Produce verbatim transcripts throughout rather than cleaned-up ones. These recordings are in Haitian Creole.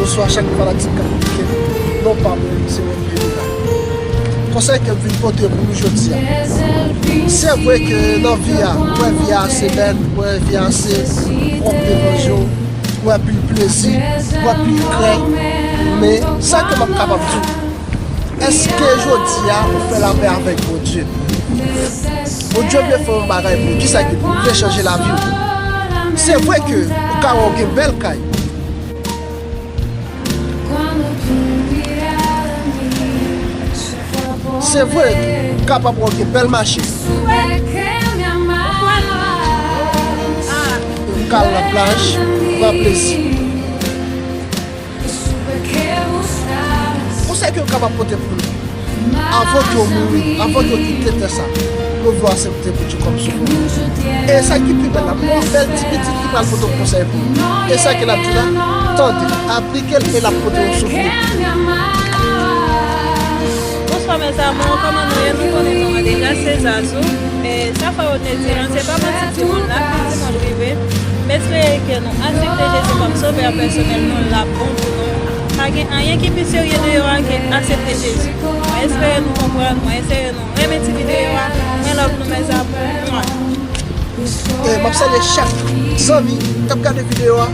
Bonswa chak fanatik k ap koute m. Non pa mwen se Wendy Mila. Konsèy ke m vin pote pou nou jodi a. Se vre ke nan vi a, ou wè vi a se bèl, ou wè vi a se pwòp devan je w, ou wè pil plezi, ou wè pil krè. Men sa ke m ap kapab di w, èske jodi a ou fè lapè avèk Bondye? Bondye vle fè yon bagay pou ou. Kisa ki pou ou vle chanje lavi w? Se vre ke ou ka wè ou gen bèl kay. Se vre, ou kapab wè ou gen bèl machin. Ou ka al nan plaj, pran plezi. Konsèy ke m kapab pote pou nou. Avan ke w mouri, avan ke w kite tè sa, nou vle w aksepte Bondye kòm sovè w. E sa ki pi bèl la, m gen yon bèl ti pitit ki pral pote yon konsèy pou ou. E sa ke l ap di la, tande, aplike l e l ap pote yon soufle pou ou. Bonswa mes amours, kòman nou ye? Nou konnen non mwen deja se Zazou. E sa fò yo te di lan, se pa manti dimoun la, pi dimoun rive. M espere ke nou aksepte Jezi kòm sovè pèsonèl nou, l ap bon pou nou. Pa gen anyen ki pi serye deyò a ke aksepte Jezi. Mwen espere nou konprann, mwen espere nou renmen ti videyo a. Mwen love nou mes amours. Mwa. E m ap salye chak zanmi k ap gade videyo a.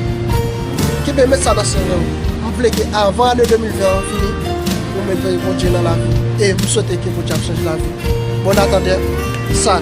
Kenbe men sa nan serye w. M vle ke avan ane de mil ven an fini, ou mete Bondye nan lavi w. E m swete ke Bondye ap chanje lavi w. Bon, n atandan sa.